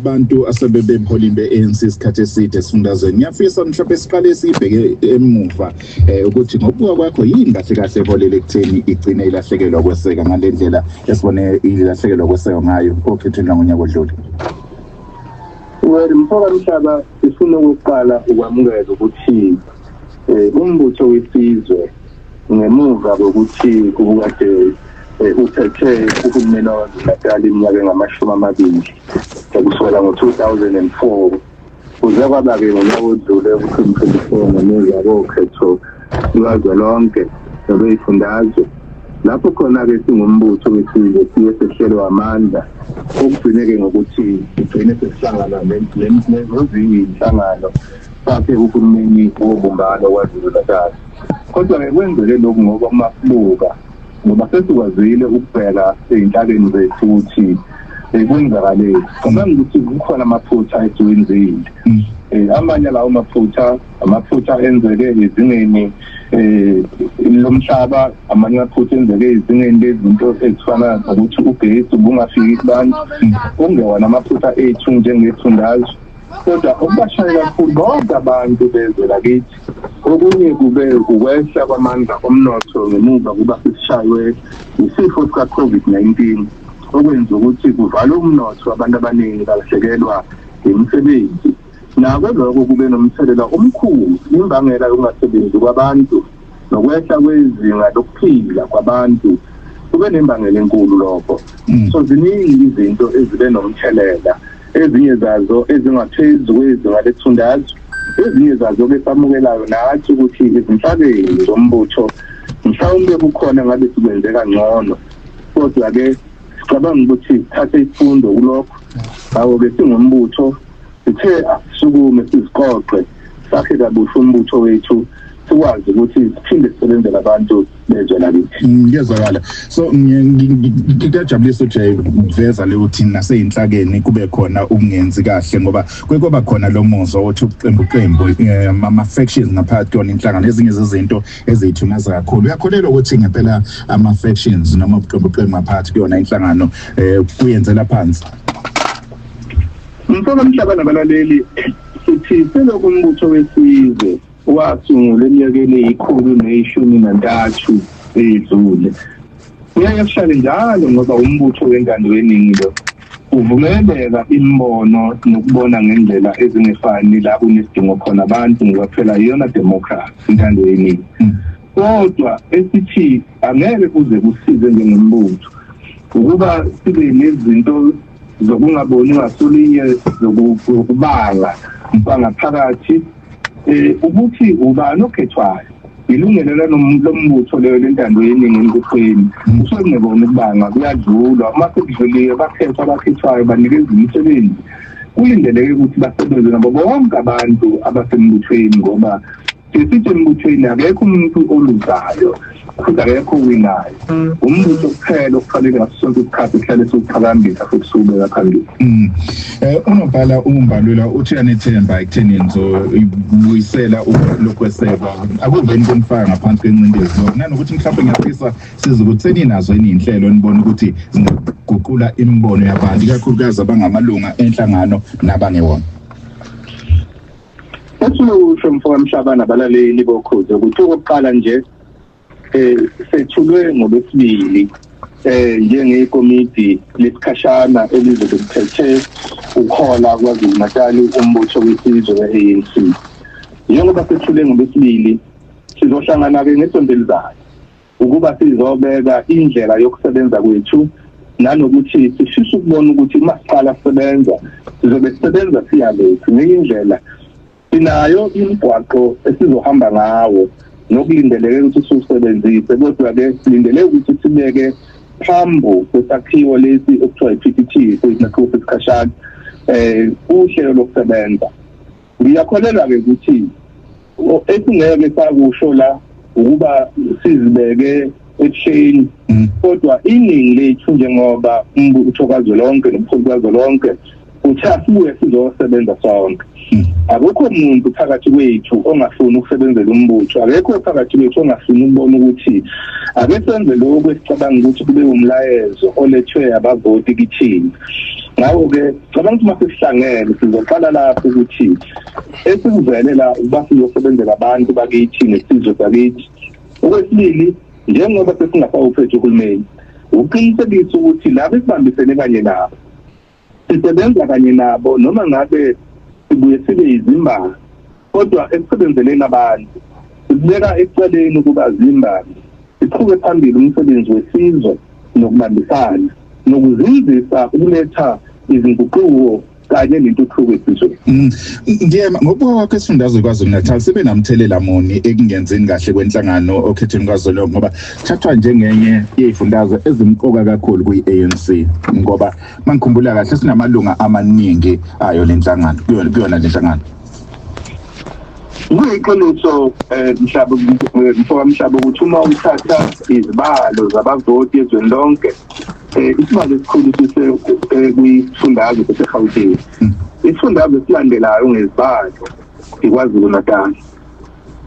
Ningabantu asebebebuholini be-ANC isikhathi eside esifundazweni. Ngiyafisa mhlawumbe siqale sibheke emuva ukuthi ngokubuka kwakho yini kahle kahle eholele ekutheni igcine ilahlekelwa kweseka ngale ndlela esibone ilahlekelwa kweseka ngayo okhethweni langonyaka odlule. Well, mfoka mhlaba, sifuna ukuqala ukwamukela ukuthi umbutho wesizwe ngemuva kokuthi ubukade uphethe uhulumeni waKwaZulu-Natal iminyaka engama-20 kusukela ngo-2004 kuze kwaba-ke ngonyaka odlule ku-2024 ngemuva kokhetho lukazwelonke nolwey'fundazwe, lapho khona-ke singumbutho wesizwe siye sehlelwa amandla, okugcine-ke ngokuthi sigcine sesihlangana nezinye iy'nhlangano sakhe uhulumeni wobumbano KwaZulu-Natal. Kodwa-ke kwenzeke lokhu ngoba uma sibuka, ngoba sesikwazile ukubheka ey'nhlakeni zethu ukuthi kwenzakaleni, cabanga ukuthi kukhona amaphutha esiwenzile. Amanye alawo maphutha, amaphutha enzeke ezingeni lomhlaba, amanye amaphutha enzeke ezingeni lezinto ezifana nokuthi ugesi ubungafiki kubantu, okungewona amaphutha ethu njengesifundazwe, kodwa okubashaye kakhulu bonke abantu bezwe lakithi. Okunye kube ukwehla kwamandla omnotho ngemuva kuba sesishaywe isifo sika-COVID-19, okwenza ukuthi kuvalwe umnotho, abantu abaningi balahlekelwa imisebenzi. Nako lokho kube nomthelela omkhulu. Imbangela yokungasebenzi kwabantu nokwehla kwezinga lokuphila kwabantu kube nembangela enkulu lokho. So ziningi izinto ezibe nomthelela, ezinye zazo ezingaphezu kwezinga lesifundazwe, ezinye zazo besamukelayo nathi ukuthi izinhlakeni zombutho mhlawumbe kukhona ngabe sikwenze kangcono, kodwa-ke sicabanga ukuthi sithathe isifundo kulokho. Ngakho-ke singumbutho sithe asisukume siziqoqe, sakhe kabusha umbutho wethu, sikwazi ukuthi siphinde sisebenzele abantu bezwe lakithi. Ngiyezwakala. So ngiyajabulisa uJay veza le uthi naseyinhlakeni kube khona ukungenzi kahle, ngoba kuye kwaba khona lo muzwa wothi ubuqembu qembu, ama-factions ngaphakathi kuyona inhlangano, ezinye zezinto eziyithunaza kakhulu. Uyakholelwa ukuthi ngempela ama-factions noma ubuqembu qembu ngaphakathi kuyona inhlangano kuyenzela phansi? Mfoka mhlaba nabalaleli, sithi selokhu umbutho wesizwe wasungulwa eminyakeni eyi-113 eyedlule, kuyaye kuhlale njalo, ngoba umbutho wentando yeningi lo, uvumeleka imibono nokubona ngendlela ezingefani la kunesidingo khona abantu, ngoba phela iyona democracy intando yeningi. Kodwa esithi angeke kuze kusize njengombutho ukuba sibe nezinto zokungaboni ngasolinye, zokubanga kwangaphakathi, ukuthi ubani okhethwayo. Ilungelo lombutho leyo lentando yeningi embuthweni. Kusuke kungekona ukubanga, kuyadlulwa. Uma sekudluliwe, bakhethwa abakhethwayo, banikezwa imisebenzi, kulindeleke ukuthi basebenze nabo bonke abantu abasembuthweni, ngoba sesithi embuthweni akekho umuntu oluzayo futhi akekho owinayo. Umbutho kuphela okufanele ngaso sonke isikhathi kuhlale siwuphakambisa futhi siwubeka phambili. Unobhala uMbalula uthi uyanethemba ekutheni nizobuyisela lokwesekwa, akuveni kunifaka ngaphansi kwencindezi lokho, nanokuthi mhlawumbe ngiyafisa size ukuthi seninazo yini iy'nhlelo nibone ukuthi zingaguqula imibono yabantu, ikakhulukazi abangamalunga enhlangano nabangewona. Esinokusho, mfoka mhlaba nabalaleli bokhozi, ukuthi okokuqala nje sethulwe ngolwesibili njengekomidi lesikhashana elizobe liphethe ukhola KwaZulu Natal umbutho wesizwe we-ANC. Njengoba sethule ngolwesibili, sizohlangana-ke ngesonto elizayo ukuba sizobeka indlela yokusebenza kwethu, nanokuthi sifisa ukubona ukuthi uma siqala sisebenza sizobe sisebenza siya lethu ngenye indlela. Sinayo imigwaqo esizohamba ngawo nokulindeleke ukuthi siwusebenzise, kodwa-ke silindele ukuthi sibeke phambi kwesakhiwo lesi okuthiwa i-PPT, kuyisakhiwo sesikhashana, uhlelo lokusebenza. Ngiyakholelwa-ke ukuthi esingeke sakusho la ukuba sizibeke ebuhleni, kodwa iningi lethu njengoba umbutho kazwelonke nomholi kazwelonke uthi asibuye sizosebenza sonke. Akukho muntu phakathi kwethu ongafuni ukusebenzela umbutho, akekho phakathi kwethu ongafuni ukubona ukuthi ake senze lokhu esicabanga ukuthi kube umlayezo olethwe abavoti kithina. Ngakho-ke cabanga ukuthi uma sesihlangene sizoqala lapho ukuthi esikuvele la ukuba sizosebenzela abantu bakithi nesizwe sakithi. Okwesibili, njengoba sesingasawuphethe uhulumeni, ukuqinisekisa ukuthi labo esibambisene kanye nabo sisebenza kanye nabo, noma ngabe sibuye sibe yizimbangi, kodwa ekusebenzeleni abantu sibeka eceleni ukuba zimbangi, siqhube phambili umsebenzi wesizwe nokubambisana nokuzinzisa ukuletha izinguquko kanye nentuthuko esizweni. Ngiyema ngokubuka kwakho, isifundazwe KwaZulu-Natal sibe namthelela muni ekungenzeni kahle kwenhlangano okhethweni kazwelonke, ngoba thathwa njengenye yey'fundazwe ezimqoka kakhulu kwi-ANC, ngoba mangikhumbula kahle sinamalunga amaningi ayo le nhlangano, kuyona le nhlangano? Kuyiqiniso, mhlaba mfoka mhlaba, ukuthi uma uthatha izibalo zabavoti ezweni lonke, isibalo esikhulu sise kwisifundazwe saseGauteng. Isifundazwe esilandelayo ngezibalo iKwaZulu Natal.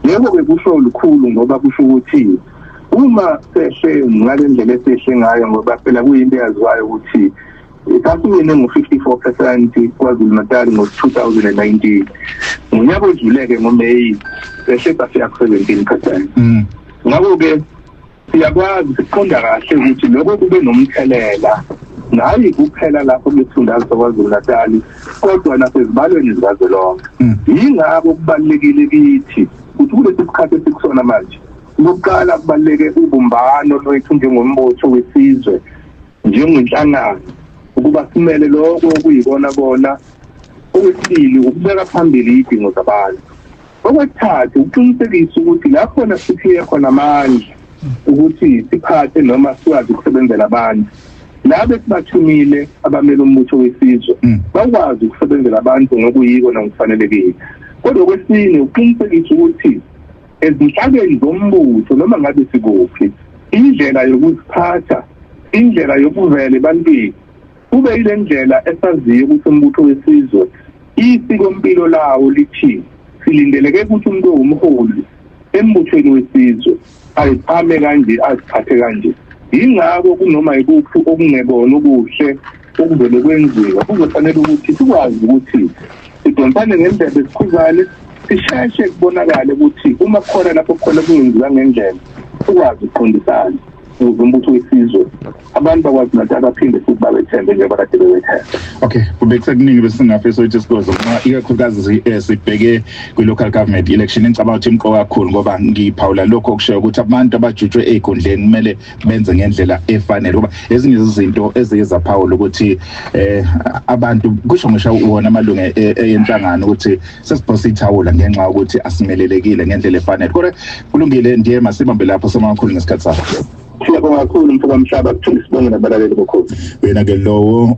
Yebo-ke, kusho lukhulu, ngoba kusho ukuthi uma sehle ngale ndlela esehle ngayo, ngoba phela kuyinto eyaziwayo ukuthi sasiwine ngo-54% KwaZulu Natal ngo-2019, ngonyaka odlule-ke ngoMeyi sehle safika ku-17%. Ngakho-ke siyakwazi, siqonda kahle ukuthi lokho kube nomthelela, hayi kuphela lapho kulesifundazwe saKwaZulu Natal, kodwa nasezibalweni zikazwelonke. Yingakho kubalulekile kithi ukuthi kulesi sikhathi esikusona manje, lokuqala kubaluleke ubumbano lwethu njengombutho wesizwe, njengenhlangano, ukuba simele lokho okuyikona kona. Okwesibili, ukubeka phambili izidingo zabantu. Okwesithathu, ukuqinisekisa ukuthi la khona siphiwe khona amandla ukuthi siphathe noma sikwazi ukusebenzela abantu, labo esibathumile abamele umbutho wesizwe bakwazi ukusebenzela abantu ngokuyiko nangokufanelekile. Kodwa okwesine, ukuqinisekisa ukuthi ezinhlakeni zombutho, noma ngabe sikuphi, indlela yokuziphatha, indlela yokuvela ebantwini, kube yile ndlela esaziyo ukuthi umbutho wesizwe isikompilo lawo lithini. Silindeleke ukuthi umuntu owumholi embuthweni wesizwe ayiphame kanje, aziphathe kanje. Yingakho kunoma yikuphi okungebona okuhle okuvele kwenziwa, kuzofanele ukuthi sikwazi ukuthi sidonsane ngendlebe, sikhuzane, sisheshe kubonakale ukuthi uma kukhona lapho kukhona kungenziwa ngendlela, sikwazi ukuqondisana ukuze umbutho wesizwe abantu bakwazi nathi abaphinde futhi babethembe njengoba kade bewethemba. Okay, kube kusekuningi besingafisa ukuthi sikwazi, ngoba ikakhulukazi sibheke kwi-local government election, engicabanga ukuthi imqoka kakhulu, ngoba ngiphawula lokho okushoyo ukuthi abantu abajutshwe ey'khundleni kumele benze ngendlela efanele, ngoba ezinye izinto eziye zaphawula ukuthi abantu, kusho ngisho wona amalungu enhlangano, ukuthi sesiphosa ithawula ngenxa yokuthi asimelelekile ngendlela efanele. Kodwa kulungile, ndiye masibambe lapho somakhulu ngesikhathi sakho. Siyabonga kakhulu, mfoka mhlaba, kuthule, sibonge nabalaleli boKhozi. Wena ke lowo.